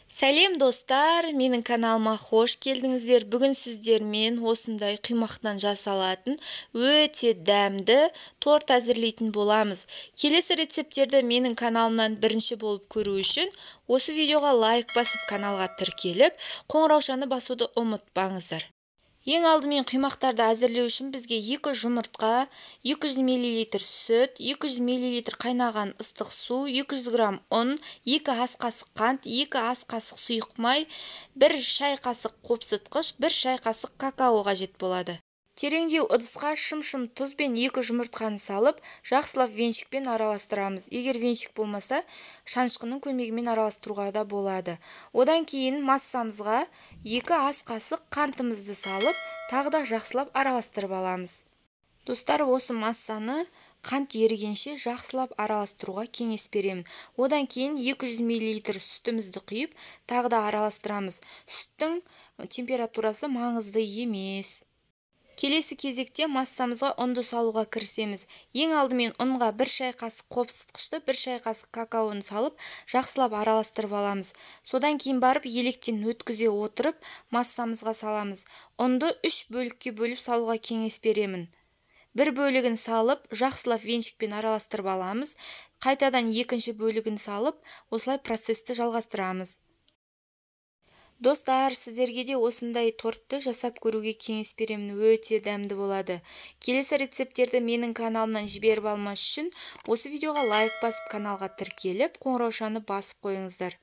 Сәлем достар, менің каналыма хош келдіңіздер. Бүгін сіздермен осындай құймақтан жасалатын өте дәмді торт әзірлейтін боламыз. Келесі рецепттерді менің каналымнан бірінші болып көру үшін осы видеоға лайк басып, каналға тіркеліп, қоңыраушаны басуды ұмытпаңыздар. Ең алдымен құймақтарды әзірлеу үшін бізге 2 жұмыртқа, 200 мл сүт, 200 мл қайнаған ыстық су, 200 грамм ұн, 2 ас қасық қант, 2 ас қасық сұйық май, 1 шай қасық қопсытқыш, 1 шай қасық какао қажет болады. Тереңдеу ыдысқа шым-шым тұз бен 2 жұмыртқаны салып, жақсылап венчикпен араластырамыз. Егер венчик болмаса, шанышқының көмегімен араластыруға да болады. Одан кейін массамызға 2 ас қасық қантымызды салып, тағы да жақсылап араластырып аламыз. Достар, осы массаны қант ерігенше жақсылап араластыруға кеңес беремін. Одан кейін 200 мл сүтімізді құйып, тағы да араластырамыз. Сүттің температурасы маңызды емес. Келесі кезекте массамызға ұнды салуға кірісеміз. Ең алдымен ұнға 1 шай қасық қопсытқышты, 1 шай қасық какаоны салып, жақсылап араластырып аламыз. Содан кейін барып електен өткізе отырып, массамызға саламыз. Ұнды 3 бөлікке бөліп салуға кеңес беремін. Бір бөлігін салып, жақсылап венчикпен араластырып аламыз. Қайтадан екінші бөлігін салып, осылай процесті жалғастырамыз. Достар, сіздерге де осындай тортты жасап көруге кеңес беремін, өте дәмді болады. Келесі рецепттерді менің каналымнан жіберіп алмас үшін осы видеоға лайк басып, каналға тіркеліп, қоңыраушаны басып қойыңыздар.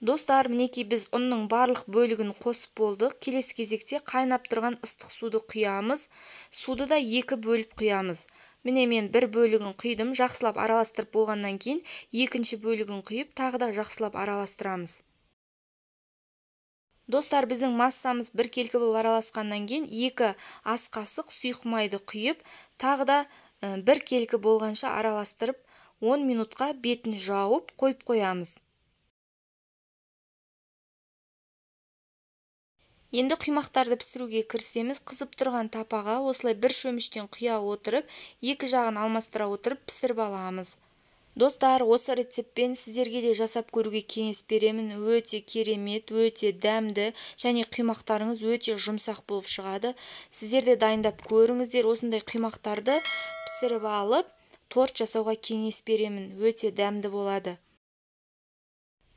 Достар, мінекей біз ұнның барлық бөлігін қосып болдық. Келесі кезекте қайнап тұрған ыстық суды құямыз. Суды да 2 бөліп құямыз. Міне мен бір бөлігін құйдым, жақсылап араластырып болғаннан кейін екінші бөлігін құйып, тағы да жақсылап араластырамыз. Достар, біздің массамыз біркелкі болып араласқаннан кейін 2 ас қасық сұйық майды құйып, тағы да біркелкі болғанша араластырып, 10 минутқа бетін жауып қойып қоямыз. Енді құймақтарды пісіруге кірісеміз. Қызып тұрған тапаға осылай бір шөміштен құя отырып, екі жағын алмастыра отырып пісіріп аламыз. Достар, осы рецептпен сіздерге де жасап көруге кеңес беремін. Өте керемет, өте дәмді және құймақтарыңыз өте жұмсақ болып шығады. Сіздер де дайындап көріңіздер. Осындай құймақтарды пісіріп алып, торт жасауға кеңес беремін. Өте дәмді болады.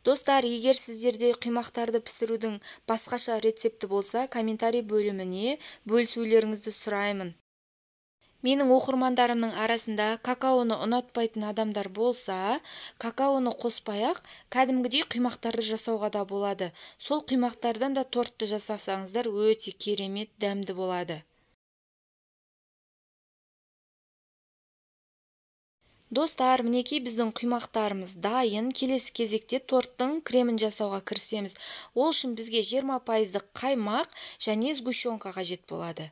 Достар, егер сіздерде құймақтарды пісірудің басқаша рецепті болса, комментарий бөліміне бөлісулеріңізді сұраймын. Менің оқырмандарымның арасында какаоны ұнатпайтын адамдар болса, какаоны қоспай-ақ кәдімгідей құймақтарды жасауға да болады. Сол құймақтардан да тортты жасасаңыздар өте керемет дәмді болады. Достар, мінекей біздің құймақтарымыз дайын. Келесі кезекте торттың кремін жасауға кірісеміз. Ол үшін бізге 20% қаймақ және сгущенка қажет болады.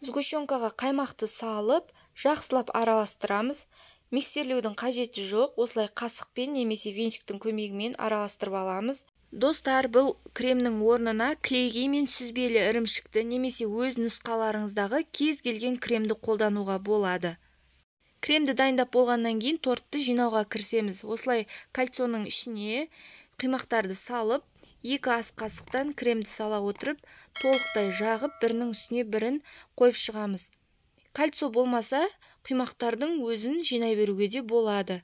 Сгущенкаға қаймақты салып, жақсылап араластырамыз. Миксерлеудің қажеті жоқ, осылай қасықпен немесе венчиктің көмегімен араластырып аламыз. Достар, бұл кремнің орнына клейгей мен сүзбелі ірімшікті немесе өз нұсқаларыңыздағы кез келген кремді қолдануға болады. Кремді дайындап болғаннан кейін тортты жинауға кірісеміз. Осылай кольцоның ішіне құймақтарды салып, 2 ас қасықтан кремді сала отырып, толықтай жағып, бірінің үстіне бірін қойып шығамыз. Кольцо болмаса, құймақтардың өзін жинай беруге де болады.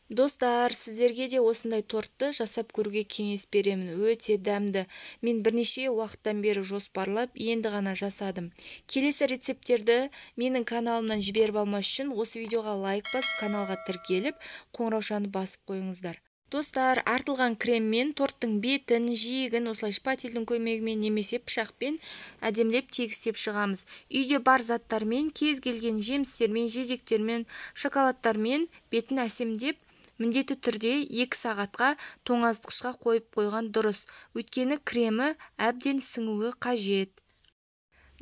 Достар, сіздерге де осындай тортты жасап көруге кеңес беремін. Өте дәмді. Мен бірнеше уақыттан бері жоспарлап, енді ғана жасадым. Келесі рецепттерді менің каналымнан жіберіп алмас үшін осы видеоға лайк басып, каналға тіркеліп, қоңыраушаны басып қойыңыздар. Достар, артылған креммен торттың бетін, жиегін осылай шпательдің көмегімен немесе пышақпен әдемілеп тегістеп шығамыз. Үйде бар заттармен, кез келген жемістермен, жидектермен, шоколадтармен бетін әсемдеп, міндетті түрде 2 сағатқа тоңазытқышқа қойып қойған дұрыс. Өйткені кремі әбден сіңуі қажет.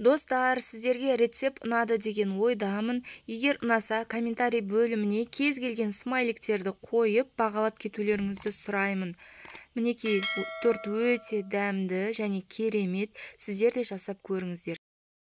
Достар, сіздерге рецепт ұнады деген ойдамын. Егер ұнаса, комментарий бөліміне кез келген смайликтерді қойып, бағалап кетулеріңізді сұраймын. Мінекей, торт өте дәмді және керемет. Сіздер де жасап көріңіздер.